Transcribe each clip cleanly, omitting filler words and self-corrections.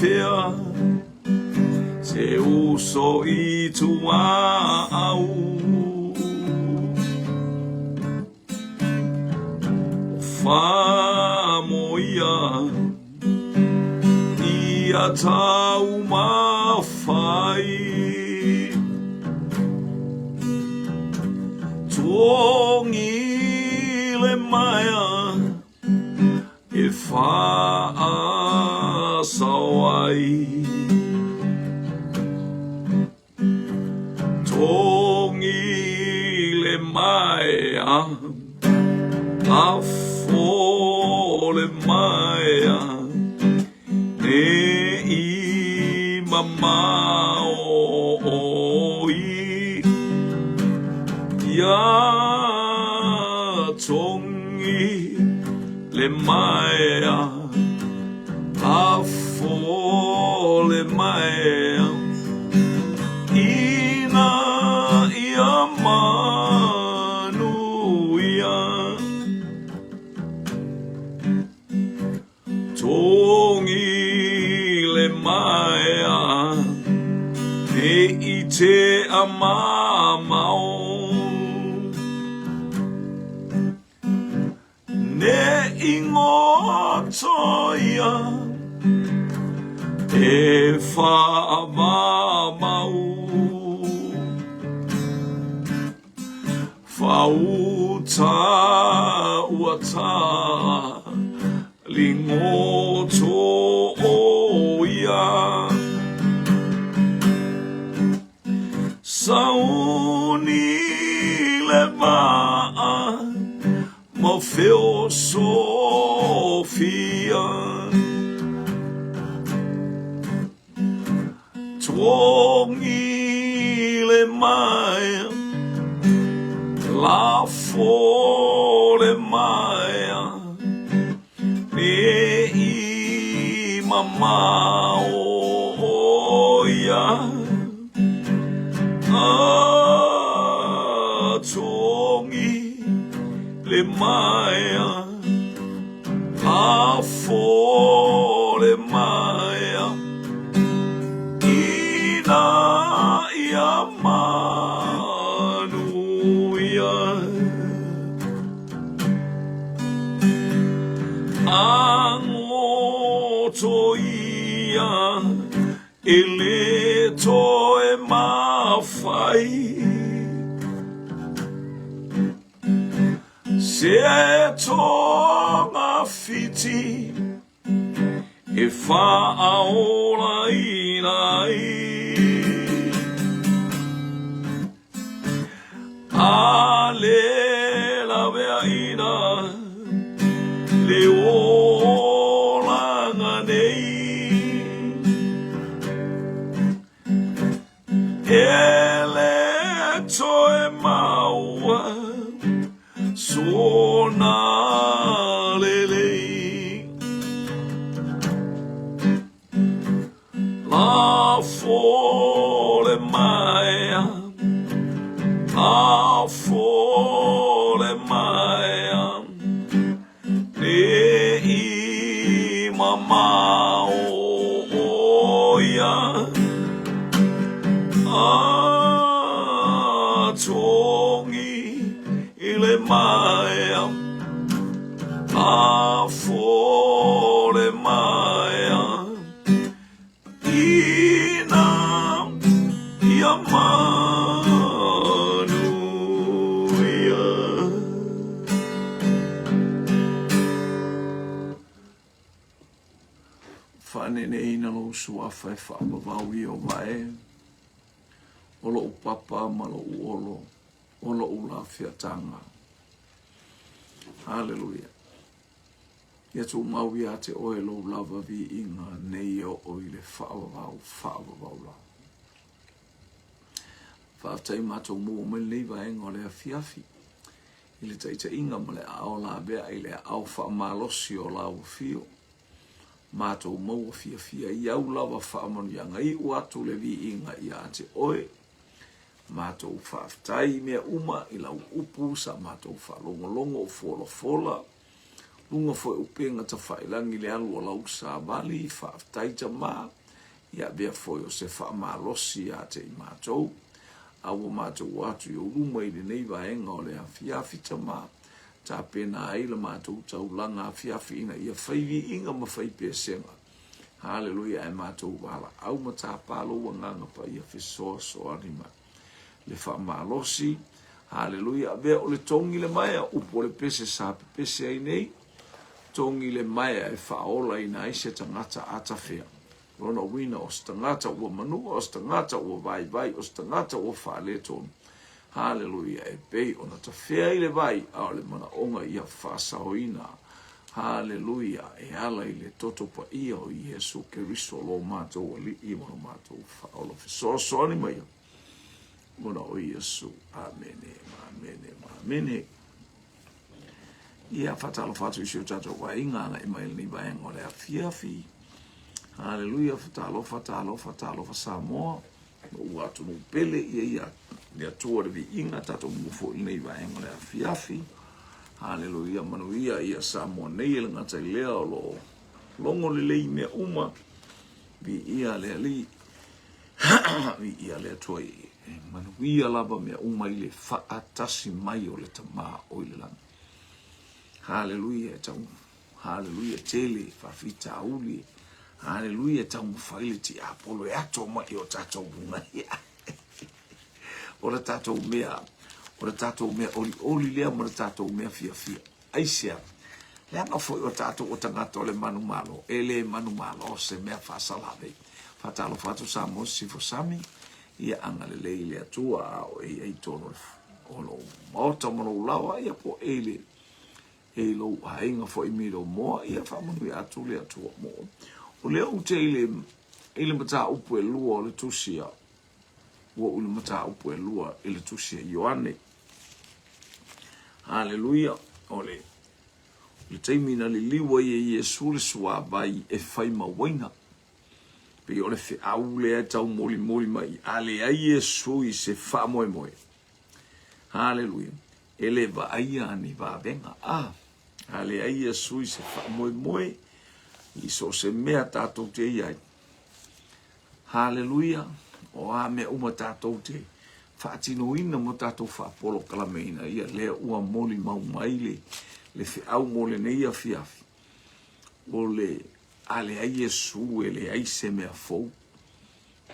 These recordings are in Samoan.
fea Se uso i tuaau O whamoia Ia taumafai Togi le maea E whaasao ai Togi le maea Lafo le maea Ne i mamao i Ia togi le maea Lafo le maea Ina ia manuia. Togi le maea Ne i te a mamao. Ne i ngoto ia e whaamamau. Whauta ua tā lingoto o ia. Sauni le vaa ma feosofia. Togi le maea, lafo le maea, Ne i mamao ia. A togi le maea, lafo le maea, Ina ia manuia. Angoto ia e le toe mafai. Se togafiti e faaolaina ai. A le laweaina le olaga nei. E le toe maua sona lelei. Lafo le maea, lafo le maea, Ne i mamao ia, A togi i le maea, Lafo le maea, Ina ia manuia. Faaneneina lou suafa e faavavau i o vae, o lou papa ma lou olo, o lou lafiataga. Haleluia. Ia tumau ia te oe lou lava viiga nei e oo i le faavavau, faavavau lava. Faafetai matou maua mai lenei vaega o le afiafi i le taitaiga ma le aao lavea i le aao faamalosi o lau afio. Matou maua fiafia i au lava faamanuiaga iu atu le viiga ia te oe. Matou faafetai i mea uma i lau upu sa matou faalogologo o folafola. Luga foi o upega tafailagi le alu o lau savali, faafetai tama, ia avea foi o se faamalosi ia te i matou. A ua matou o atu i ou luma i lenei vaega o le afiafi tama, tapena ai la matou taulaga afiafi ina ia fai viiga ma fai pesega. Haleluia, ae matou valaau ma tapa lou Agaga Paia fesoasoani mai. Le faamalosi, haleluia, avea o le togi le maea, upu o le pese sa pepese ai nei, togi le maea e faaolaina ai se tagata atafea. Lona uiga o se tagata ua manua, o se tagata ua vaivai, o se tagata ua faaletonu. Haleluia, e pei ona tafea i le vai, a o le manaoga ia faasaoina. Haleluia, e ala i le toto paia o Iesu Keriso lo matou Alii ma lo matou Faaola fesoasoani mai ona o Iesu. Amene, amene, amene. Ia, faatalofa atu i si o tatou aiga agai mai lenei vaega o le afiafi. Haleluia, talofa, talofa, talofa Samoa. Lou atunuu pele, ia ia le Atua le viiga, tatou maua foi lenei vaega o le afiafi. Haleluia, manuia ia Samoa nei e le gata i lea o lo o logo lelei i mea uma. Viia le Alii, viia le Atua i e manuia lava mea uma i le faatasi mai o le Tama o i le lagi. Haleluia, e tau Haleluia tele faafitauli. Haleluia taumafai le tiapolo e ato mai i o tatou luga. O le tatou mea, o le tatou mea olioli lea ma le tatou mea fiafia. Aisea? Leaga foi o tatou o tagata o le manumalo, e le manumalo se mea faasalavei. Faatalofa atu Samoa Sisifo Sami, ia agalelei le Atua a o e i ai tonu o lou maota ma lou laoa, ia po e i le e i lou aiga foi me lou moa, ia faamanuia atu le Atua mo. O lea ou te i le, i le mataupu e lua o le tusi a, ua ou i le mataupu e lua i le tusi a Ioane. Haleluia, o le, le taimi na liliu ai e Iesu le suavai e fai ma uaina. Pei o le feau lea e taumolimoli mai, a leai Iesu i se faamoemoe. Haleluia. E le vaaia ni vavega a a leai Iesu i se faamoemoe i so o se mea tatou te i ai. Haleluia! O a mea uma tatou te faatinoina ma tatou faapolokalameina, ia lea ua molimau mai le, le feau mo lenei afiafi. O le a leai Iesu e leai se mea fou.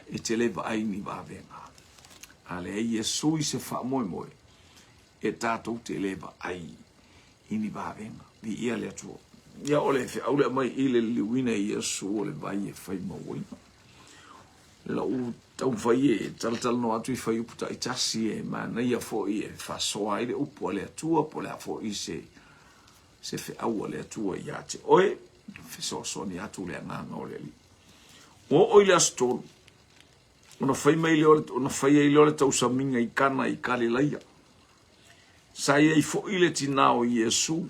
E te le vaai ni vavega. A leai Iesu i se faamoemoe, e tatou te le vaai i ni vavega. Viia le Atua. Ia o le feau lea mai i le liliuina i Iesu o le vai e fai mauaina. Lau taumafai e talatalanoa atu i fuaiupu taitasi e manaia foi e faasoa ai le upu a le Atua po o le a foi se se feau a le Atua ia te oe, fesoasoani atu le agaga o le Alii. Ua oo i le aso tolu, ona fai mai lea ona fai ai lea o le tausamiga i Kana i Kalilaia. Sa i ai foi le tinā o Iesu.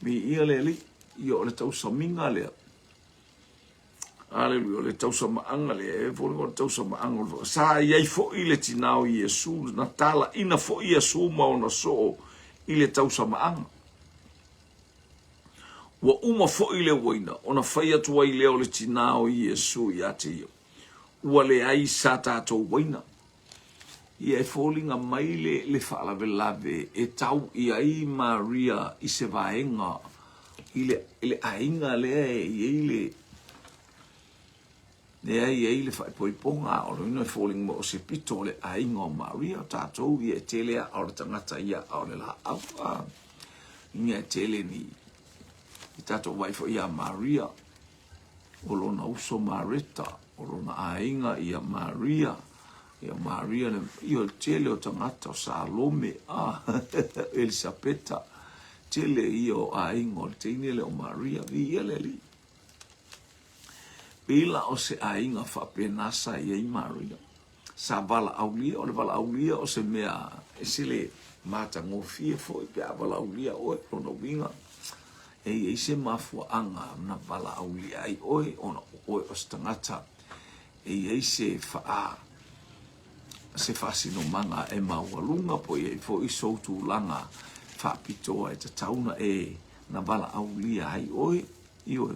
Viia le Alii, ia o le tausamiga lea. Aleluia, o le tausamaaga lea, e foliga o le tausamaaga. Sa i ai foi le tinā o Iesu, na talaina foi Iesu ma ona soo i le tausamaaga. Ua uma foi le uaina, ona fai atu ai lea o le tinā o Iesu ia te ia, Ua leai sa tatou uaina. Ia e foliga mai le, le faalavelave e tau i ai Maria i se vaega i le, i le aiga lea e i ai le, lea e i ai le faaipoipoga, o lona uiga e foliga mai o se pito o le aiga o Maria, o tatou ia e tele aa o le tagata ia a o le laau, a ia e tele ni i tatou vaai foi ia Maria, o lona uso Mareta, o lona aiga ia Maria, ia Maria le, ia o le tele o tagata o Salome, a Elisapeta, tele ia o aiga o le teine lea o Maria, viia le Alii. Pei la o se aiga faapena sa i ai Maria. Sa valaaulia, o le valaaulia o se mea ese le matagofie foi pe a valaaulia oe, lona uiga e i ai se mafuaaga na valaaulia ai oe ona o oe o se tagata e i ai se faa se faasinomaga e maualuga po o i ai foi sou tulaga faapitoa e tatau ona e na valaaulia ai oe, ioe,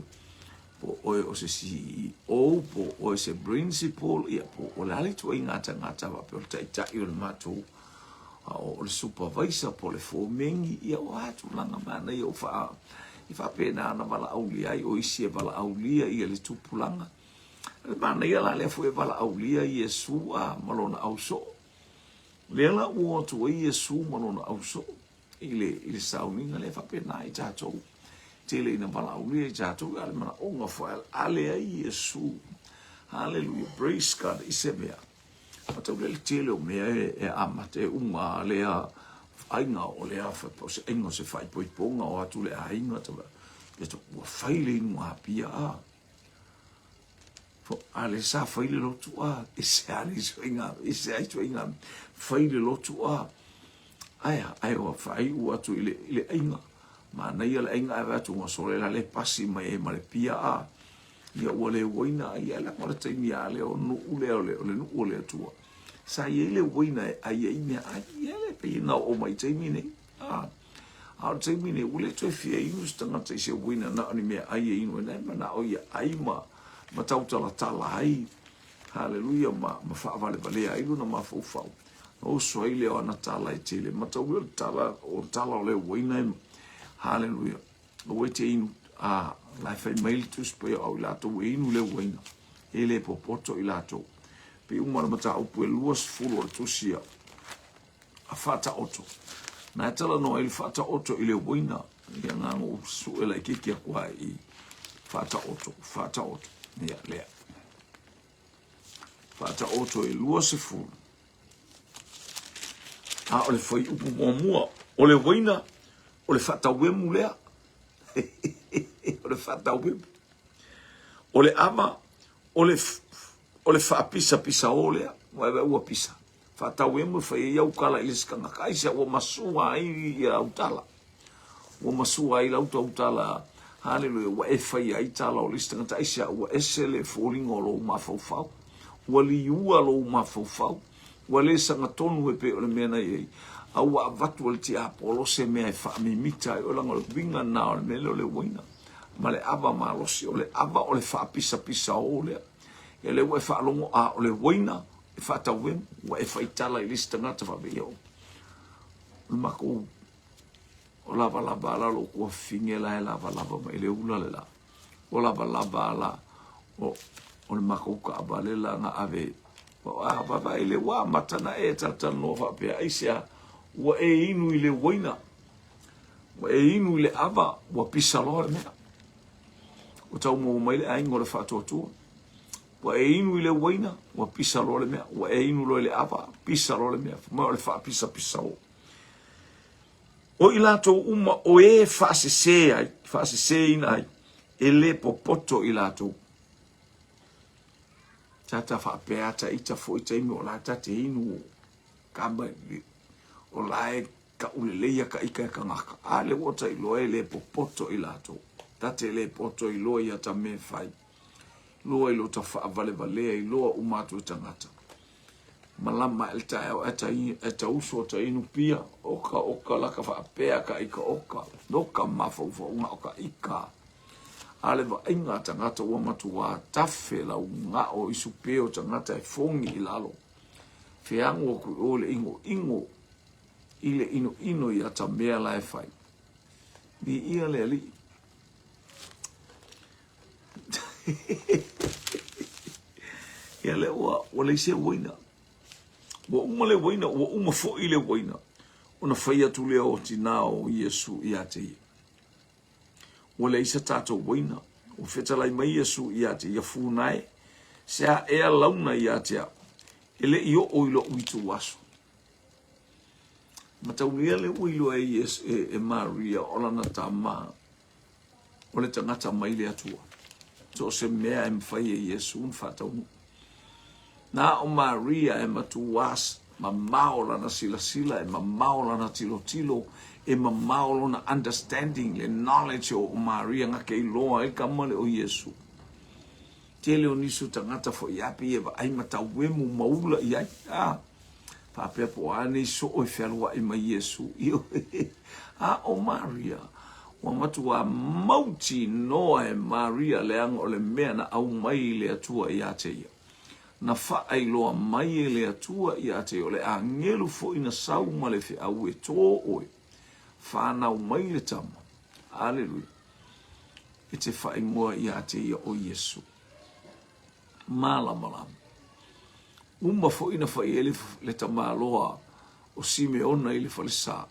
po o oe o se CEO, po o oe se principal, ia po o le a le ituaiga tagata faapea o le taitai o le matou o le supervisor po o le fomeni, ia o a tulaga manaia o faa, e faapena ona valaaulia ai o isi e valaaulia ia le tupulaga. Le manaia la lea foi e valaaulia Iesu a ma lona ausoo. Lea la ua o atu ai Iesu ma lona ausoo i le, i le sauniga lea faapena i tatou. Tele ina valaaulia i tatou, a le manaoga foi ale ai Iesu. Hallelujah, praise God i se mea. Mataulia le tele o mea e amata e uma lea aiga o lea o se aiga o se faaipoipoga o atu le aiga ua fai le inuapia a a le sa fai le lotu a e se a le ituaiga e se a ituaiga fai le lotu a ae ae ua faaiu atu i le aiga manaia le aiga ae atu ua sole la le pasi mai ai ma le pia a Ia ua le uaina ai ia leaga o le taimi a lea o nuu lea o le, o le nuu o le Atua. Sa i ai le uaina e ai ai mea ai, ia le pei na oo mai taimi nei. A, a o le taimi nei, ua le toe fia inu se tagata i se uaina na o ni mea ai e inu ai, na e manao ia ai ma, ma tautalatala ai, haleluia, ma, ma faavalevalea ai lona mafaufau. Na oso ai lea o ana tala e tele. Mataulia o le tala, o le tala o le uaina e, haleluia, Aua e te inu, a, la e fai mai le Tusi Paia o au i latou e inu le uaina, e le popoto i latou. Pei uma le mataupu e 20 o le tusi a, a Faataoto. Na e talanoa ai le Faataoto i le uaina, ia na ona ou sue laitiiti atu lava i Faataoto, Faataoto, ia lea. Faataoto e 20. A o le fuaiupu muamua, o le uaina, o le faatauemu lea. O le faatauemu. O le ava, o le, o le faapisapisao lea. Ua ua ua pisa. Faatauemu e fai ai au tala i le isi tagata. Aisea ua masua ai ia au tala. Ua masua ai lau tautala. Haleluia. Ua e faia ai tala o le isi tagata. Aisea ua ese le foliga o lou mafaufau. Ua liua lou mafaufau. Ua le sagatonu e pei o le mea na i ai, a ua avatu e le tiapolo se mea e faamimita ai oe, leaga o le uiga lena o le mea lea o le uaina ma le ava malosi, o le ava o le faapisapisaō lea. Ia lea ua e faalogo, a o le uaina e faatauemu, ua e faitala i le isi tagata faapea, ia o le matou o lavalava ala lou tuafafine la e lavalava mai le ula le la. O lavalava ala o, o le matou taavale la na ave a vaavaai le ua amata na e talatalanoa faapea aisea ua e inu i le uaina ua e inu i le ava ua pisa loa le mea ua tau maua mai le aiga o le faatuatua ua e inu i le uaina ua pisa loa le mea ua e inu loa i le ava pisa loa le mea ma o le faapisapisao O i latou uma o e faasese ai, faaseseina ai, e le popoto i latou. Tata faapea ata ita foi taimi o la ta te inu kama o la e kauleleia ka ika e kangaka. A le ua ta iloa e le popoto i latou. Ta te le poto iloa ia ta me fai. Loa i lo ta faavalevalea iloa uma atu e tagata. Malama ae le taeao ae ta, ae ta uso ta inu pia, oka oka laka faapea ka ika oka, oka mafaufauga o ka ika. A le vaaiga a tagata ua matuā tafe lau gao i supe o tagata e fogi i lalo. Feago aku i o le inoino i le inoino ia ta mea la e fai. Viia le Alii. Ia lea ua, ua leai se uaina. Ua uma le uaina, ua uma foi le uaina. Ona fai atu lea o tinā o Iesu ia te ia. Ua leai sa tatou uaina. Ua fetalai mai Iesu ia te ia funa e. Se a ea launa ia te au. E le i oo i lo'u ituaso. Mataulia lea ua iloa e, Iesu, e, e Maria o lana tama o le tagata mai le Atua. So o se mea e mafai e Iesu ona faataunuu. Na o Maria e matuā mamao lana silasila, e mamao lana tilotilo, e mamao lona understanding, le knowledge o Maria na ke iloa ai kama le o Iesu. Tele o nisi o tagata foi a pei e vaai ma tauemu ma ula i ai. Ah. Faapea po o a nei soo e fealuai mai Iesu. Ioe. A o Maria, ua matuā mautinoa e Maria leaga o le mea na aumai le Atua ia te ia. Na faailoa mai e le Atua ia te ia, o le agelu foi na sau ma le feau e tō oe, whānau mai le tama. Aleluia. E te whaingoa ia te ia o Iesu. Malamalama. Uma foi na fai ai le tamaloa o Simeona i le falesa,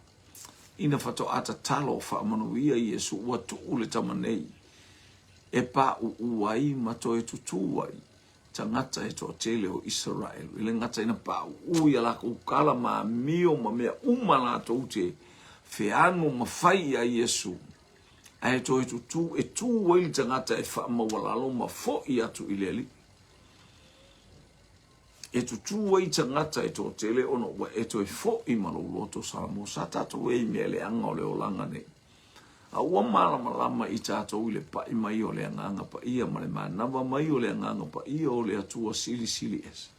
ina faatoa tatalo faamanuia Iesu ua tuu le tama nei e paʻuʻu ai ma toe tutū ai tagata e toatele o Isaraelu. E le gata ina paʻuʻu ia lakou kala ma amio ma mea uma latou te feanu ma fai ia Iesu, ae toe tutū e tū ai le tagata e faamaualalo ma foʻi atu i le Alii. E tutū ai tagata e toatele ona ua e toe foʻi ma lou loto Samoa. Sa tatou e i mea leaga o le olaga nei. A ua malamalama i tatou i le paʻi mai o le Agaga Paia ma le manava mai o le Agaga Paia o le Atua Silisili Ese.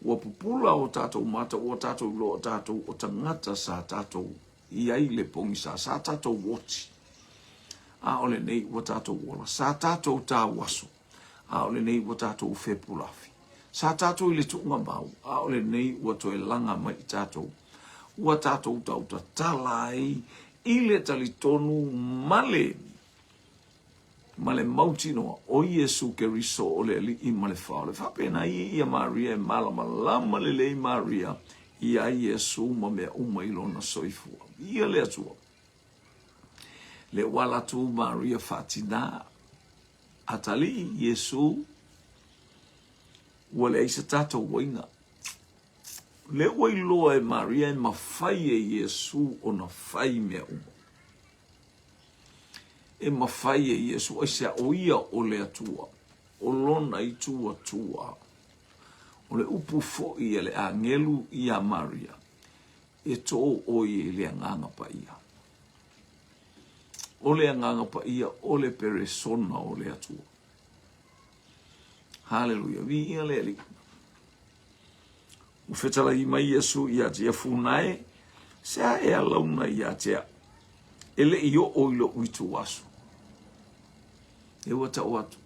Ua pupula o tatou mata, ua tatou iloa o tatou o tagata sa tatou i ai le pogisa, sa tatou oti. A o lenei ua tatou ola, sa tatou tauaso, a o lenei ua tatou fepulafi. Sa tatou i le tuuga mau, a o lenei ua toe laga mai i tatou. Ua tatou tautatala ai i le talitonu ma le ma le mautinoa o Iesu Keriso o le Alii ma le Fao. Le faapena ia ia Maria e malamalama lelei Maria iā Iesu ma mea uma i lona soifua. Ia le Atua. Le ua ala atu Maria faatinā atalii Iesu ua leai se tatou aiga. Le ua iloa e Maria e mafai e Iesu ona fai mea uma. E mafai e Iesu aisea o ia o le Atua, o lona itu Atua. O le upu foi a le agelu iā Maria, e tō ʻoe i le Agaga Paia. O le Agaga Paia o le peresona o le Atua. Haleluia, viia le Alii. Ua fetalai mai Iesu ia te ia Funae, se a e alauna ia te au, e le i oo i loʻu ituaso. E ua tau atu,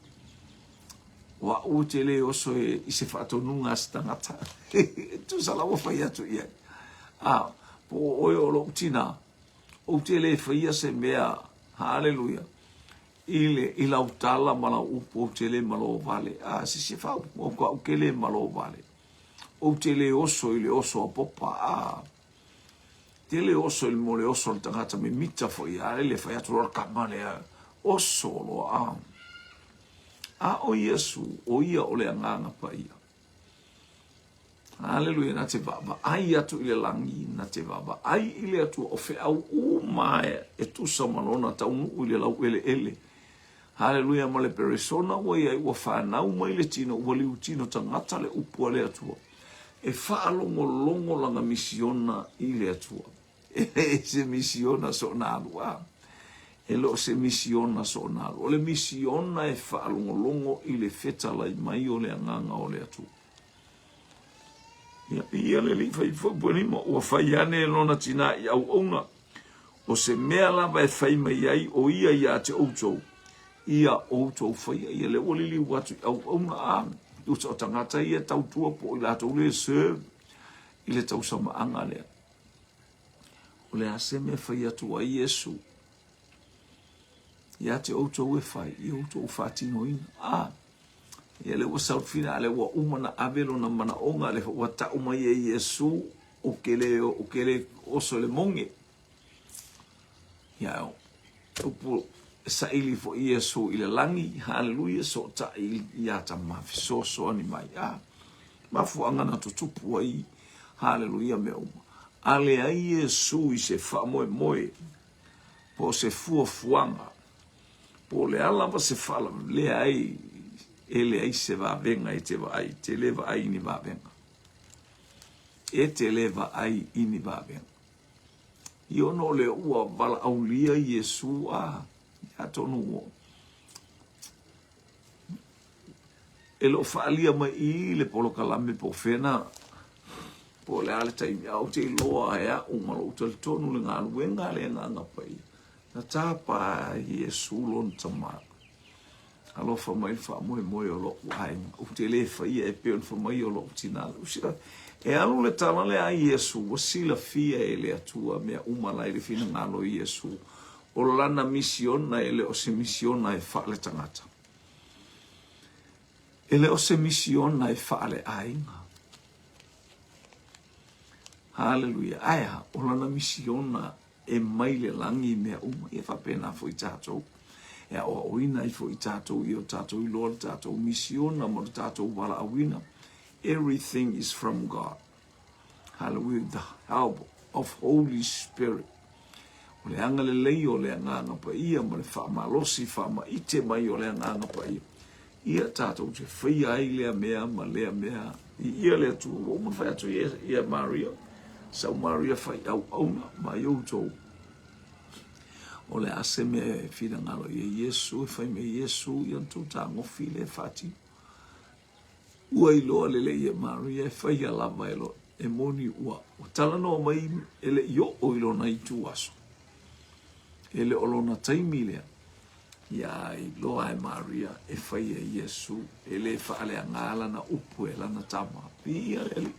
o a'u ou te le oso e, i se faatonuga a se tagata. Tusa la ua fai atu i ai. A, po o oe o loʻu tinā, ou te le faia se mea, haleluia, i le, i lau tala ma lau upu ou te le malo vale. A, se se faaupu, o ka ou ke le malo vale. Ou te le oso i le oso a popa, a, te le oso i le mo le oso o le tagata me mita foi, a le fai atu loa le kama lea, oso loa, a. A o Iesu, o ia o le Agaga Paia. Aleluia, na te vaavaai atu i le lagi, na te vaavaai i le Atua, o feau uma e, e tusa ma lona taunuu i le laueleele. Haleluia, ma le peresona ua i ai, ua fanau mai le tino, ua liutino tagata le upu a le Atua. E faalogologo lana misiona i le Atua. E le se misiona soona alu, a. E le o se misiona soona alu. O le misiona e faalogologo i le fetalai mai o le Agaga o le Atua. Ia, ia le alii fai foi po lima, ua fai ane e lona tinā i auauna. O se mea lava e fai mai ai o ia iā te outou, ia outou faia ia. Lea ua liliu atu i auauna, a, tusa o tagata ia tautua po o i latou lea e serve i le tausamaaga lea. O le a se mea fai atu ai Iesu? Ia te outou e fai, ia outou faatinoina. A, ia lea ua sau fina, a lea ua uma na ave lona manaoga, lea ua tau mai e Iesu, o ke le, o ke le oso le moge. Ia, upu saili foi Iesu i le lagi, haleluia, sootai ia Tama fesoasoani mai. A, mafuaaga na tutupu ai, haleluia, mea uma. A leai Iesu i se faamoemoe, po o se fuafuaga, po o le a lava se faalavelave, leai, e leai se vavega e te vaai, te le vaai i ni vavega. E te le vaai i ni vavega. I ona o lea ua valaaulia Iesu a, atonu ua e le o faaalia mai i i le polokalame po o fea na. Po o le a le taimi, ae ou te iloa e a'u ma lo'u talitonu le galuega a le Agaga Paia, na tapa ai Iesu lona Tama. Alofa mai le faamoemoe o lo'u aiga, ou te le faia e pei ona fai mai o lo'u tina. E alu le tala lea a Iesu, ua silafia e le Atua mea uma la i le finagalo o Iesu. O lana misiona e le o se misiona e faaletagata. E le o se misiona e faaleaiga. Haleluia. Ae a, o lana misiona e mai le lagi mea uma. Ia faapena foi tatou. E aoaoina ai foi tatou ia o tatou iloa le tatou misiona ma le tatou valaauina. Everything is from God. Hallelujah. The help of Holy Spirit. O le agalelei o le Agaga Paia ma le faamalosi faamaite mai o le Agaga Paia. Ia tatou te faia ai lea mea ma lea mea. I ia le Atua, ua uma fai atu ia, ia Maria, sau Maria fai auauna mai outou. O le a se mea e finagalo ia Iesu, e fai mai Iesu, ia na tou tagofi lea faatino. Ua iloa lelei e Maria e faia lava e lo, e moni ua, ua talanoa mai e le i oo i lona itu aso. E le o lona taimi lea. Ia iloa e Maria e fai e Iesu, e le faaleaga lana upu e lana tama. Viia le Alii.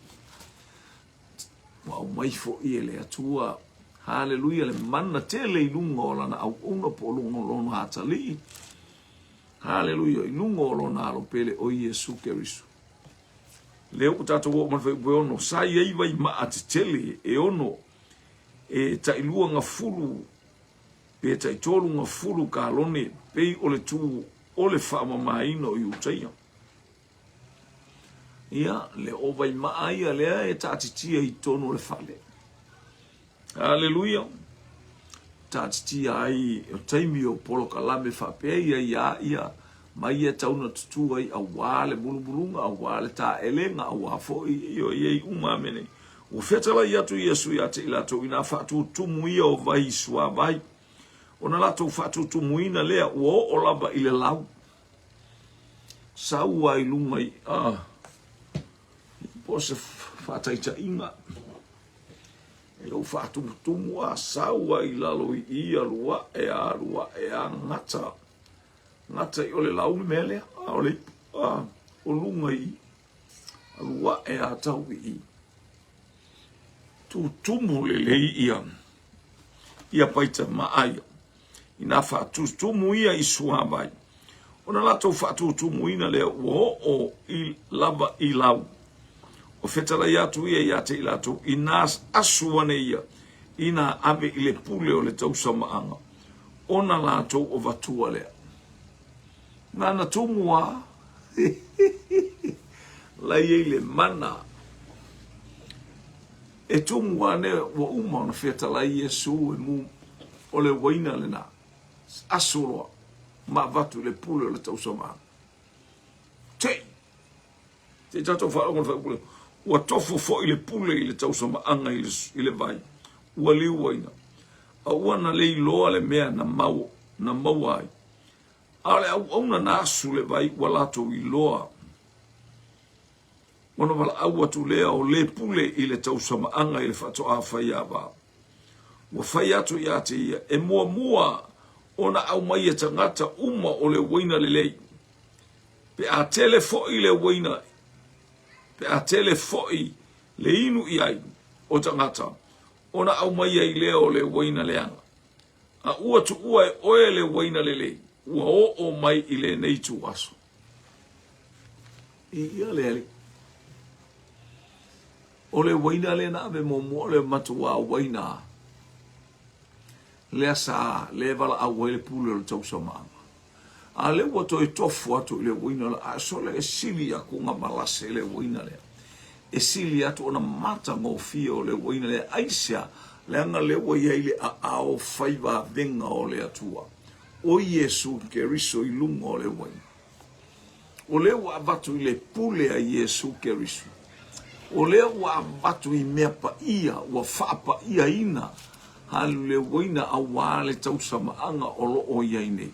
Ua aumai foi e le Atua, haleluia, le mana tele i luga o lana auauna po o luga o lona atalii. Haleluia, i luga o lona alo pele o Iesu Keriso. Lea ua tatou oo mai le fuaiupu e 6, sa i ai vaimaa tetele e 6 e tailua gafulu pe taitolu gafulu kalone pei o le tu o le faamamaina o Iutaia. Ia, le o vaimaa ia lea e taatitia i totonu o le fale. Aleluia! Taatitia ai o taimi o polokalame faapea ia ia ia mai ia tau na tutū ai auā le mulumuluga, auā le taelega, auā foi ioe i ai uma mea nei. Ua fetalai atu Iesu ia te i latou inā faatutumu ia o vai i suavai. Ona latou faatutumuina lea ua oo lava i le lau. Sau ai luga i a po o se faataitaiga. E lou faatumutumu a sau ai i lalo i i alu ae a alu ae a gata. Gata i o le lau le mea lea. A o le a o luga i alu ae a tau i i. Tutumu lelei ia ia paita maa ia. Inā faatutumu ia i suavai, ona latou faatutumuina lea ua oo i lava i lau. Ua fetalai atu ia ia te i latou, inā asu ane ia, inā ave i le pule o le tausamaaga, ona latou avatua lea. Nana tumu a la i ai le mana e tumu ane ua uma ona fetalai Iesu e mu o le uaina lena aso loa ma avatu i le pule o le tausamaaga. Tei! Tei tatou faalogo le faaiuga ua tofo foi le pule i le tausamaaga i le, i le vai, ua liuaina. A ua na le iloa le mea na, mau, na maua ai. A o le auauna na asu le vai ua latou iloa. Ona valaau atu lea o le pule i le tausamaaga i le faatoa faiava. Ua fai atu ia te ia, e muamua ona aumai e tagata uma o le uaina lelei. Pe a tele foi le uaina, pe a tele foi le inu i ai o tagata, ona aumai ai lea o le uaina leaga. A ua tuua e oe le uaina lelei, ua oo mai i lenei ituaso. Viia le Alii. O le uaina lea na ave muamua o le matuā uaina lea sa le valaau ai le pule o le tausamaaga. A lea ua toe tofu atu i le uaina lea, a sole e sili atu ona malase le uaina lea. E sili atu ona matagofie o le uaina lea. Aisea? Leaga lea ua i ai le aao fai vavega o le Atua, o Iesu Keriso i luga o le uaina. O lea ua avatu i le pule a Iesu Keriso. O lea ua avatu i mea paia, ua faapaiaina, haleluia, le uaina auā le tausamaaga o lo o i ai nei.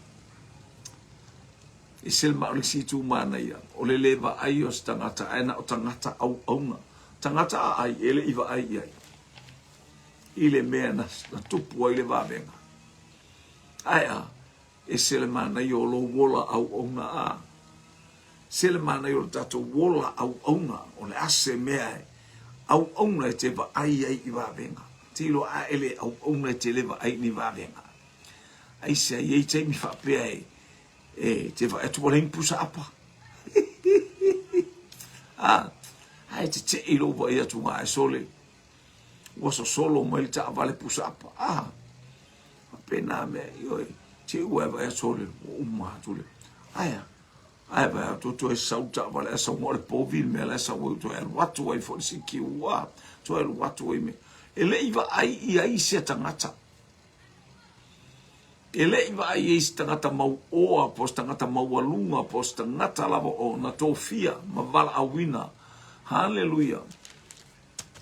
E ese le isi itu manaia, o le le vaai o se tagata ae na o tagata auauna. Tagata aai e le i vaai i ai i le mea na tupu ai le vavega. Ae a, ese le manaia o lou ola auauna a. Se le manaia o le tatou ola auauna, o le a se mea e auauna e te vaai ai i vavega. Tilo a e le auauna e te le vaai i ni vavega. Aisea, e i ai taimi faapea e e te vaai atu ua leai ni pusa apa. A, ae tetee i lou vaai atu ae sole ua sosolo mai le taavale pusa apa. A, faapena mea, ioe, te ua e vaai atu sole ua uma atu le. Ae a, ae vaai atu toe sau le taavale ae sau o le povi le mea la e sau ai, toe alu atu ai foi le sikiu, a, toe alu atu ai me. E le i vaai i ai se tagata. E le i vaai i ai se tagata mauoa po o se tagata maualuga po o se tagata lava o na tofia ma valaauina. Haleluia!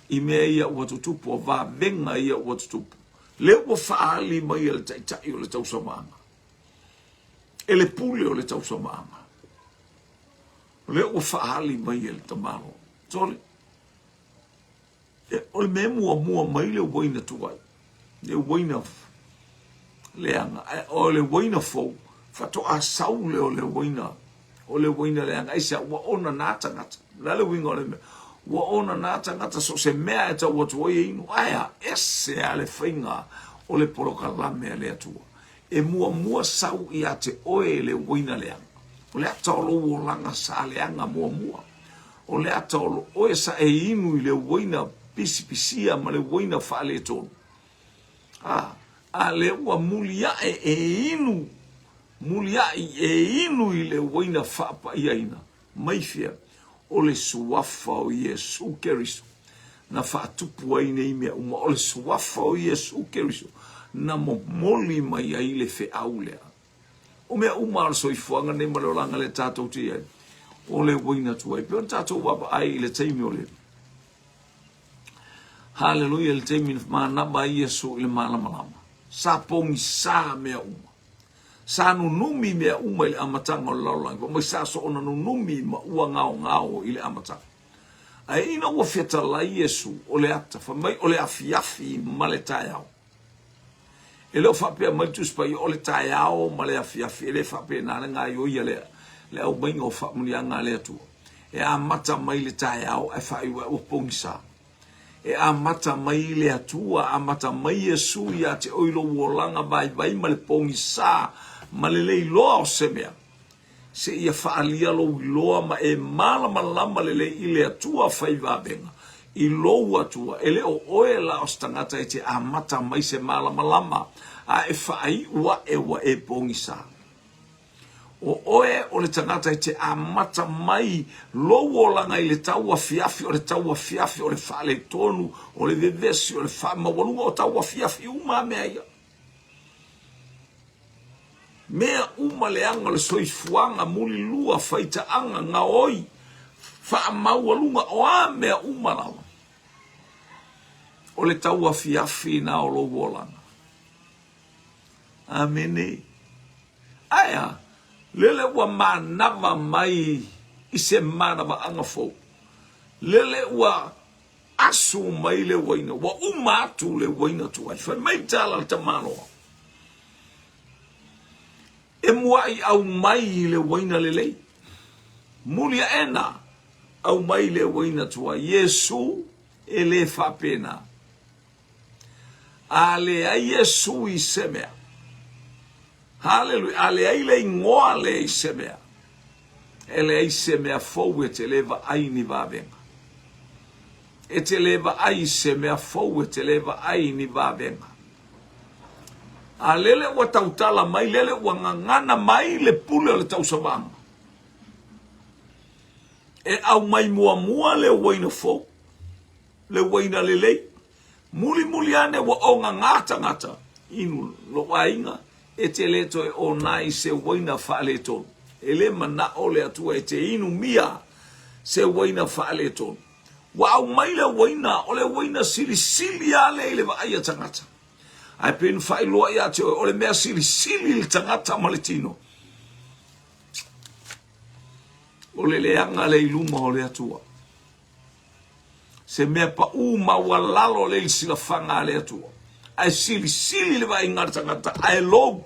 I mea ia ua tutupu, o vavega ia ua tutupu. Lea ua faaali mai e le Taitai o le tausamaaga, e le pule o le tausamaaga. O lea ua faaali mai e le tamaloa. Sole, O le mea muamua mai le uaina tuai, le uaina leaga, ae o le uaina fou, faatoa sau lea o le uaina, o le uaina leaga. Aisea? Ua onana tagata. O le a le uiga o le mea? Ua onana tagata so o se mea e tau atu ai e inu. Ae a? Ese lava le faiga o le polokalame a le Atua. E muamua sau ia te oe le uaina leaga. O le ata o lou olaga sa leaga muamua. O le ata o oe sa e inu i le uaina pisipisia ma le uaina faaletonu. A, a lea ua muliae e inu, muliai e inu i le uaina faapaiaina. Mai fea? O le Suafa o Iesu Keriso na faatupu ai nei mea uma. O le Suafa o Iesu Keriso na momoli mai ai le feau lea. O mea uma o le soifuaga nei ma le olaga lea tatou te i ai, o le uaina tuai. Pei ona tatou vaavaai i le taimi o le Haleluia, i le taimi na manava ai Iesu i le malamalama. Sa pogisa mea uma. Sa nunumi mea uma i le amataga o le lalolagi. Fai mai sa soona nunumi ma ua gaogao i le amataga. Ae ina ua fetalai Iesu, o le ata, fai mai o le afiafi ma le taeao. E le o faapea mai le Tusi Paia o le taeao ma le afiafi, e le faapena le gaioia lea, le aumaiga o faamanuiaga a le Atua. E amata mai le taeao ae faaiu ai ua pogisa. E amata mai le Atua, amata mai Iesu ia te oe i lou olaga vaivai ma le pogisa ma le le iloa o se mea. Seia faaalia lou iloa ma e malamalama lelei i le Atua fai vavega i lou Atua. E le o oe la o se tagata e te amata mai se malamalama a e faaiu aʻe ua e pogisa. O oe o le tagata e te amata mai lou olaga i le tauafiafi, o le tauafiafi o le faaletonu, o le vevesi, o le faamaualuga, o tauafiafi uma a mea ia. Mea uma leaga o le soifuaga, mulilua, faitaaga, gaoi, faamaualuga, o a mea uma lava, o le tauafiafi na o lou olaga. Amene. Ae a, lele ua manava mai i se manavaaga fou, lele ua Asu mai le uaina, ua uma atu le uaina tuai. Fai mai le tala a le tamaloa, E muaʻi aumai i le uaina lelei. Muli aʻena aumai le uaina tuai. Iesu e le faapena. A leai Iesu i se mea. Haleluia. A leai le igoa lea i se mea. E leai se mea fou e te le vaai ni vavega. E te le vaai i se mea fou e te le vaai ni vavega. A lele ua tautala mai, lele ua gagana mai le pule o le tausavaga. E aumai muamua le uaina fou, le uaina lelei. Mulimuli ane ua ogaga tagata, inu lou aiga, E te le toe ona i se uaina faaletonu. E le manao le Atua e te inumia se uaina faaletonu. Ua aumai le uaina, o le uaina silisili lava lea i le vaai a tagata. Ae pei ona faailoa ia te oe, o le mea silisili i le tagata ma le tino, o le leaga lea i luma o le Atua. Se mea paʻū maualalo le i silafaga a le Atua. Ae silisili le vaaiga a le tagata, ae lou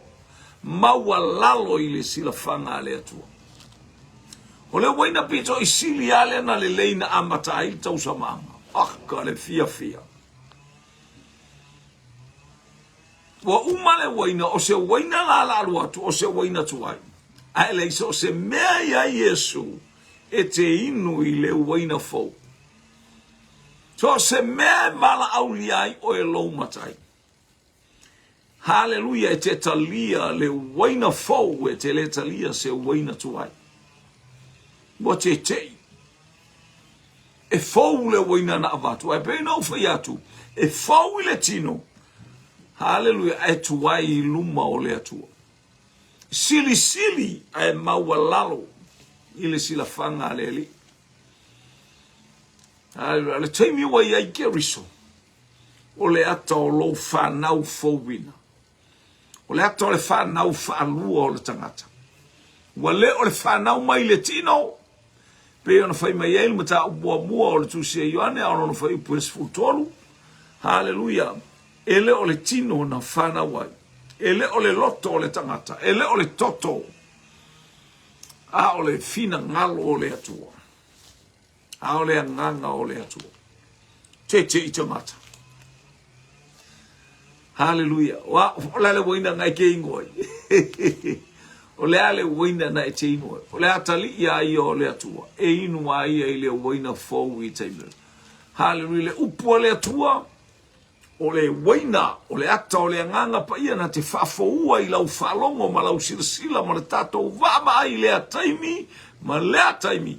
maualalo i le silafaga a le Atua. O le uaina pito i sili lava lea na lelei na amata ai le tausamaaga. Aka le fiafia. Ua uma le uaina, o se uaina la la alu atu, o se uaina tuai. Ae leai so o se mea iā Iesu e te inu i le uaina fou. So o se mea e valaaulia ai oe lou matai. Haleluia, e te talia le uaina fou, e te le talia se uaina tuai. Ua teteʻi. E fou le uaina na avatu. Ae pei ona ou fai atu, e fou i le tino. Haleluia, ae tuai i luma o le Atua. Silisili ae maualalo i le silafaga a le Alii. Haleluia, le taimi ua i ai Keriso, o le ata o lou fanau fouina. O le ata o le fanau faalua o le tagata. Ua le o le fanau mai le tino, pei ona fai mai ai le mataupu muamua o le Tusi a Ioane a o lona fuaiupu e 13. Haleluia! E le o le tino na fanau ai, e le o le loto o le tagata, e le o le toto, a o le finagalo o le Atua. A o le agaga o le Atua. Tete i tagata. Haleluia. Wa, o le a le uaina na e te inu ai. O le a le uaina na e te inu ai. O le atalii a ia o le Atua. E inu a ia i le uaina fou i taimi. Haleluia. Le upu a le Atua, o le uaina, o le ata o le agaga paia na te faafoua i lau faalogo ma lau silasila ma le tatou vaavaai i lea taimi ma lea taimi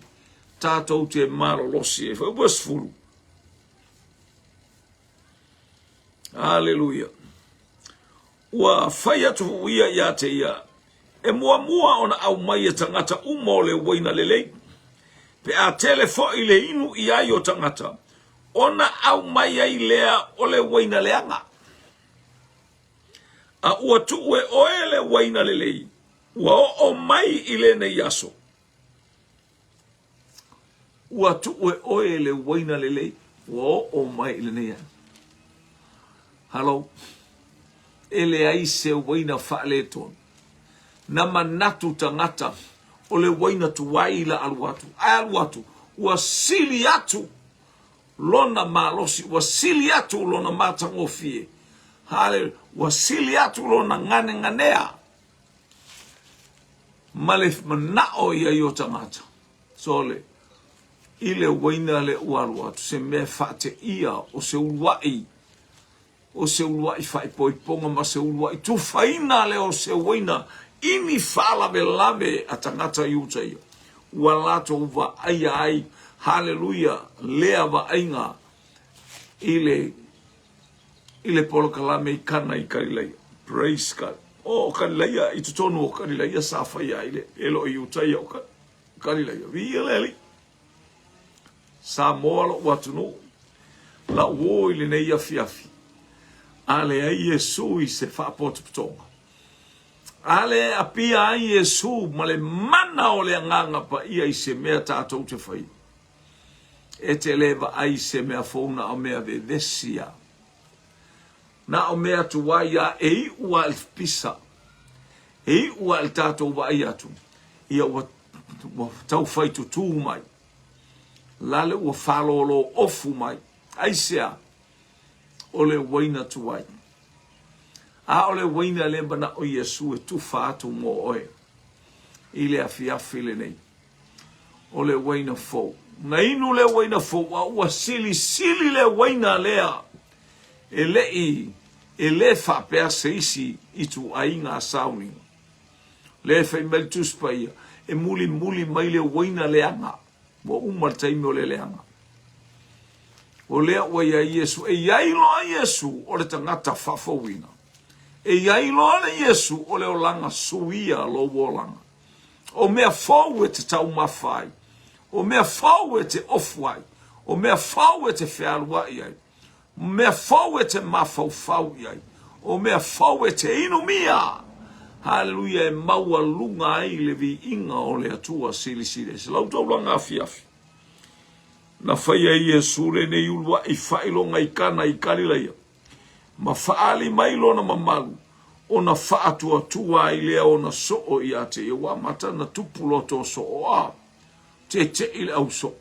tatou te malolosi ai. Fuaiupu 10. Aleluia. Ua fai atu ia ia te ia, e muamua ona aumai e tagata uma o le uaina lelei. Pe a tele foi le inu i ai o tagata, ona aumai ai lea o le uaina leaga. A ua tuu e oe le uaina lelei, ua oo mai i lenei aso. Ua tuu e oe le uaina lelei, ua oo mai i lenei aso. Hello. E leai se uaina faaletonu. Na manatu tagata o le uaina tuai la alu atu. Ae alu atu, ua sili atu lona malosi, ua sili atu lona matagofie. Haleluia. Ua sili atu lona ganeganea. Ma le manao i ai o tagata. Sole, i le uaina lea ua alu atu, se mea faateia o se uluai, o se uluai faaipoipoga ma se uluai tufaina lea o se uaina i ni faalavelave a tagata i uta ia. Ua latou vaaia ai, haleluia, lea vaaiga i le i le polokalame i Kana i Kalilaia. Praise God. O Kalilaia, i totonu o Kalilaia sa faia ai le, e le o i uta ia o Kalilaia. Viia le Alii. Samoa lo'u atunuu, la'u uo i lenei afiafi, a leai Iesu i se faapotopotoga. A le apia ai Iesu ma le mana o le Agaga Paia i se mea tatou te faia. E te le vaai i se mea fou na o mea vevesi a. Na o mea tuai a e iu a i le pisa. E iu a i le tatou vaai atu, ia ua, ua tau fai tutū mai. Lale ua fālōlō ofu mai. Aisea? O le uaina tuai. A o le uaina lea manaʻo Iesu e tufa atu mo oe i le afiafi lenei. O le uaina fou. Na inu le uaina fou a ua silisili le uaina lea e le i e le faapea se isi ituaiga a sauniga. Le fai mai le Tusi Paia, e mulimuli mai le uaina leaga. Ua uma le taimi o le leaga. O lea ua i ai Iesu. E i ai loa Iesu o le tagata faafouina. E i ai loa le Iesu o le olaga suia lou olaga. O mea fou e te taumafa ai. O mea fou e te ofu ai. O mea fou e te fealuai ai. O mea fou e te mafaufau i ai. O mea fou e te inumia. Haleluia e maualuga ai le viiga o le Atua Silisili Ese. Lau taulaga afiafi. Na faia e Iesu lenei uluaʻi faailoga i Kana i Kalilaia, ma faaali mai lona mamalu, ona faatuatua ai lea ona soo ia te ia. Ua amata ona tupu loto soo a teteʻi le au soo.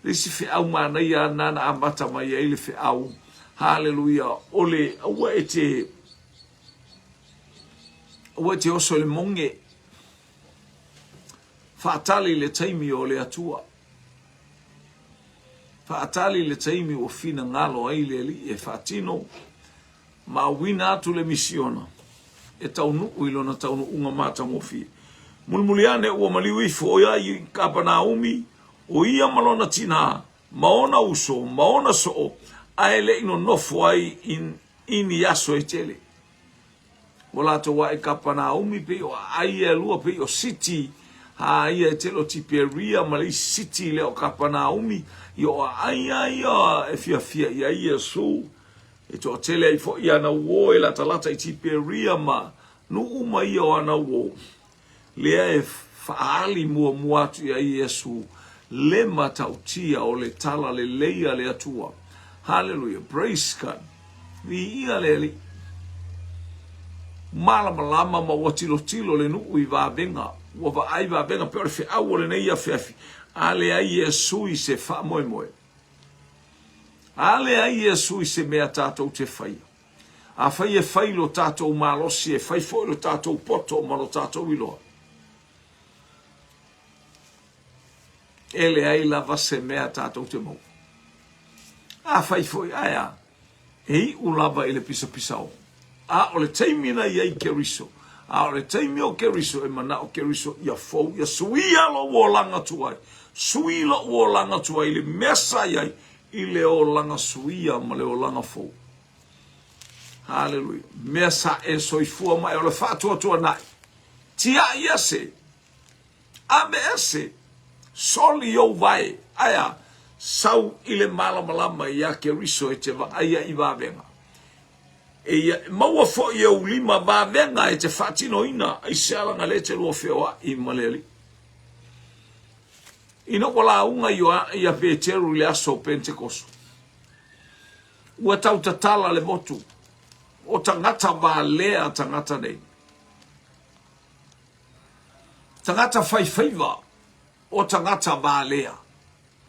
Le isi feau manaia na na amata mai ai le feau, haleluia, o le aua e te aua e te oso i le moge, faatali le taimi o le Atua. Faatali le taimi ua finagalo ai le Alii e faatino ma auina atu le misiona e taunuu i lona taunuuga matagofie. Mulimuli ane ua maliu ifo ʻo ia i Kapanaumi, ʻo ia ma lona tinā, ma ona uso, ma ona soo, a e le i nonofo ai i ni aso e tele. Ua latou ae i Kapanaumi, pei o aai ia e lua, pei o siti a ia e tele o Tiperia ma le isi siti lea o Kapanaumi, i o aai a ia e fiafia i ai Iesu. E toatele ai foi ana uō e latalata i Tiperia ma nuu uma ia o ana uō. Lea e faaali muamua atu iā Iesu le matautia o le tala lelei a le Atua. Haleluia! Praise God! Viia le Alii! Malamalama ma ua tilotilo le nuu i vavega, ua vaai vavega pei o le feau o lenei afiafi, a leai Iesu i se faamoemoe. A leai Iesu i se mea tatou te faia. Afai e fai lo tatou malosi, e fai foi lo tatou poto ma lo tatou iloa. E leai lava se mea tatou te maua. Afai foi, ae a, e iu lava i le pisapisao. A o le taimi na i ai Keriso, a o le taimi o Keriso e manao Keriso ia fou, ia suia lou olaga tuai, sui lou olaga tuai i le mea sa i ai, i le olaga suia ma le olaga fou. Haleluia. Mea sa e soifua mai o le faatuatuanai. Tiai ese. Ame ese. Soli ou vae. Ae a? Sau i le malamalama iā Keriso e te vaaia i vavega. E ia, maua foi e ou lima vavega e te faatinoina ai se alaga le te lua feoai ma le Alii. Ina ua lauga ia Peteru i le aso o Pentekoso, Ua tau tatala le motu. O tagata valea tagata nei. Tagata faifaiva o tagata valea.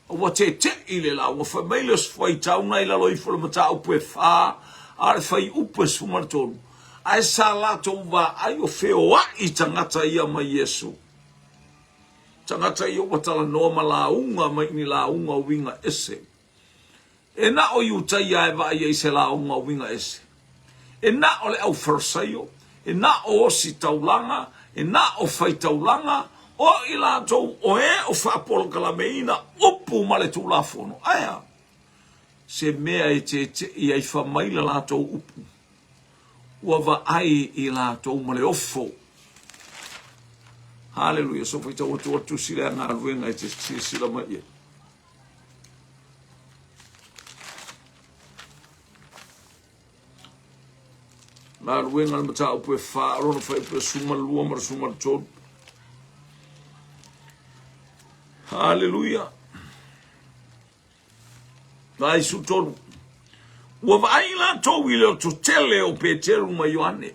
Ua teteʻi le la, ua fai mai le faitauna i lalo ifo le mataupu e fa, a o le fuaiupu e 13. Ae sa latou vaai o feoai tagata ia ma Iesu. Tagata ia ua talanoa ma lauga mai ni lauga uiga ese. E na o Iutaia e vaai ai i se lauga uiga ese. E na o le au Farisaio, e na o ositaulaga, e na o faitaulaga, o i latou o e o faapolokalameina upu ma le Tulafono. Ae a? Se mea e teteʻi ai fa mai la latou upu. Ua vaai i latou ma le ofo. Haleluia. So faitau atu o le tusi lea galuega e te silasila mai i ai. Galuega le mataupu e fa, o lona fuaiupu e 12 ma le 13. Haleluia. Vai 13. Ua vaai latou i le lototele o Peteru ma Ioane.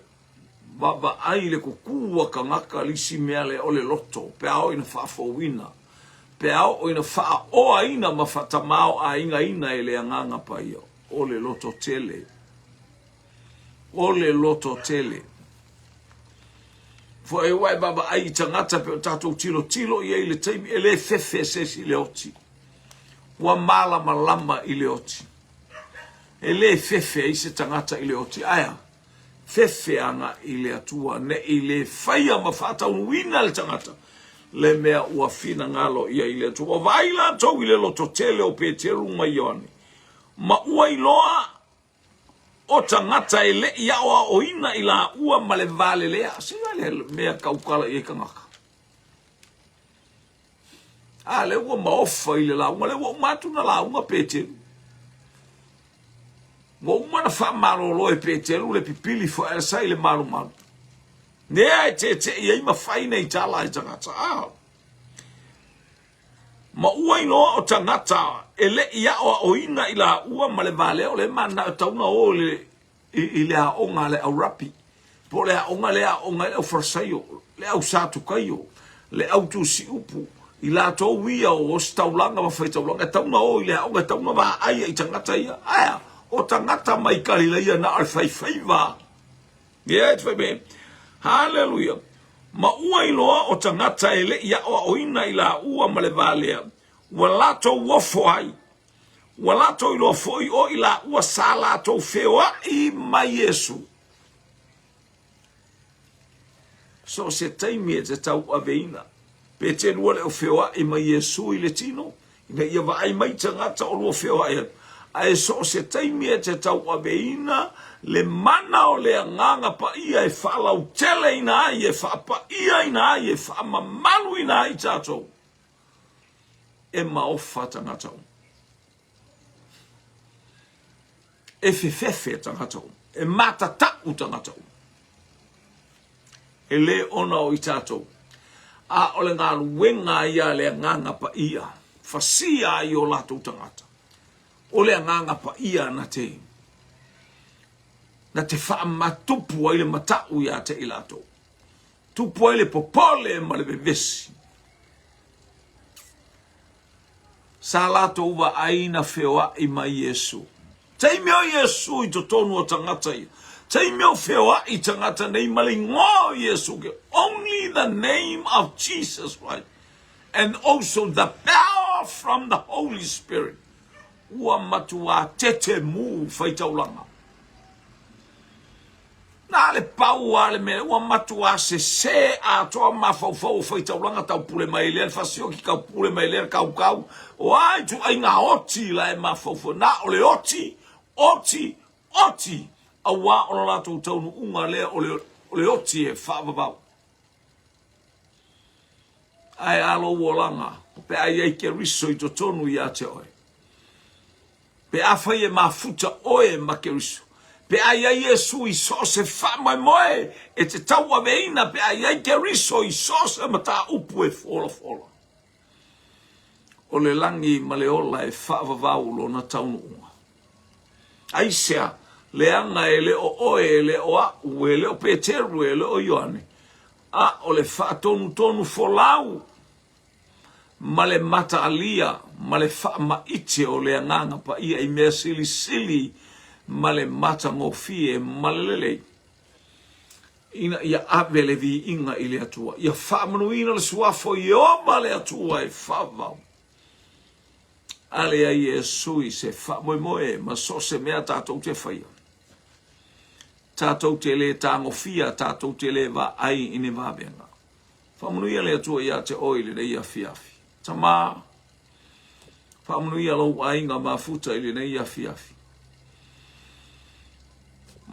Vaavaai le kukū a kangaka le isi mea lea o le loto, pe a oo ina faafouina, pe a oo ina faaoaina ma faatamaoaigaina e le Agaga Paia, o le loto tele. O le loto tele. Foi ua e vaavaai i tagata pe o tatou tilotilo i ai i le taimi e le fefe se isi i le oti. Ua malamalama i le oti. E le fefe ai se tagata i le oti. Ae a? Fefe agai i le Atua ne i le faia ma faataunuuina le tagata le mea ua finagalo ia i le Atua. Ua vaai latou i le lototele o Peteru ma Ioane, ma ua iloa o tagata e le i aoaoina i laua ma le valelea. Sina le mea tautala i ai tagata. A lea ua maofa i le lauga, lea ua uma atu na lauga Peteru. Ua uma na faamalolo e Peteru le pipili foi sa i le malumalu. Nea e teteʻi ai ma fai nei tala e tagata. Ah. Ma ua iloa o tagata e le i aʻoaʻoina i laua ma le vā lea o le mananao e tatau ona o i le, i, i le aoga a le au rapi, po o le aoga lea e aooga ai le au Farisaio, le au Satukaio, le au tusi upu, i latou ia o ositaulaga ma faitaulaga, e tatau ona o i le aoga, e tatau ona vaai i tagata ia. Ae a? O tagata mai Kalilaia na o le faifaiva. Ia, e te fai mai, Haleluia! Ma ua iloa o tagata e le i aʻoaʻoina i laua ma le vā lea, ua latou ofo ai. Ua latou iloa foi o i laua sa latou feoaʻi ma Iesu. So o se taimi e te tauaveina, pe te lua le o feoaʻi ma Iesu i le tino, ina ia vaai mai tagata o lua feoaʻi atu. Ae so o se taimi e te tauaveina le mana o le Agaga Paia e faalauteleina ai, e faapaia ai, e faamamaluina ai tatou, e maofa tagata uma. E fefefe tagata uma. E matataʻu tagata uma. E lē ona o i tatou, a o le galuega ia a le Agaga Paia, fasia ai o latou tagata. O le Agaga Paia na te, na te faamatupu ai le mataʻu iā te i latou. Tupu ai le popole ma le vevesi. Sa latou vaai na feoaʻi mai Iesu. Taimi o Iesu i totonu o tagata ia. Taimi o feoaʻi tagata nei ma le igoa o Iesu. Only the name of Jesus Christ and also the power from the Holy Spirit. Ua matuā tete mū faitaulaga. Na le pau a le mea, ua matuā sesē atoa mafaufau o faitaulaga tau pule mai lea le fasioki, tau pule mai lea le kaukau, o a ituaiga oti la e mafaufau, na o le oti, oti, oti, auā o le latou taunuuga lea o le, o le oti e faavavau. Ae a lou olaga, pe a i ai Keriso i totonu ia te oe. Pe afai e mafuta oe ma Keriso, pe a i ai Iesu i so o se faamoemoe e te tauaveina, pe a i ai Keriso i so o se mataupu e folafola, o le lagi ma le ola e faavavau lona taunuuga. Aisea, leaga e le o oe, e le o aʻu, e le o Peteru, e le o Ioane, a o le faatonutonu folau ma le mataalia ma le faamaite o le Agaga Paia i mea silisili ma le matagofie ma le lelei, ina ia ave le viiga i le Atua, ia faamanuina le Suafa o Ieova le Atua e faavavau. A leai Iesu i se faamoemoe ma so o se mea tatou te faia. Tatou te lē tagofia, tatou te lē vaai i ni vavega. Faamanuia le Atua ia te oe i lenei afiafi. Tama, faamanuia lou aiga mafuta i lenei afiafi.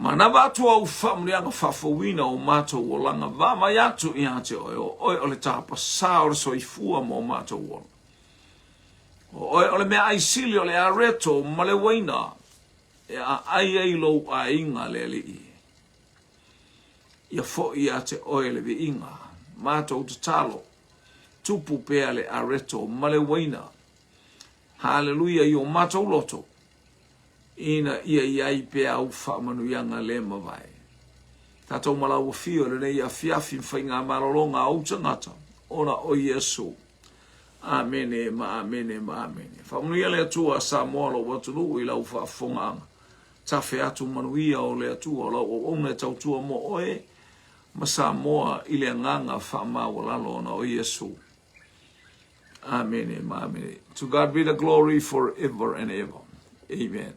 Manava atu au faamanuiaga faafouina o matou olaga, vaavaai atu ia te oe, o oe o le tapasā o le soifua ma o matou ola. O oe o le meaai sili o le areto ma le uaina e aai ai lou aiga le Alii. Ia foi ia te oe le viiga, matou tatalo, tupu pea le areto ma le uaina. Haleluia i o matou loto, ina ia i ai pea au faamanuiaga le mavae. Tatou ma lau afio i lenei afiafi ma faigamalologa a ou tagata, ona o Iesu. Amene ma amene ma amene. Faamanuia le Atua Samoa lou atunuu i lau faafofogaaga. Tafe atu manuia o le Atua o lau auauna e tautua mo oe ma Samoa i le agaga faamaualalo ona o Iesu. Amene ma amene. To God be the glory forever and ever. Amen.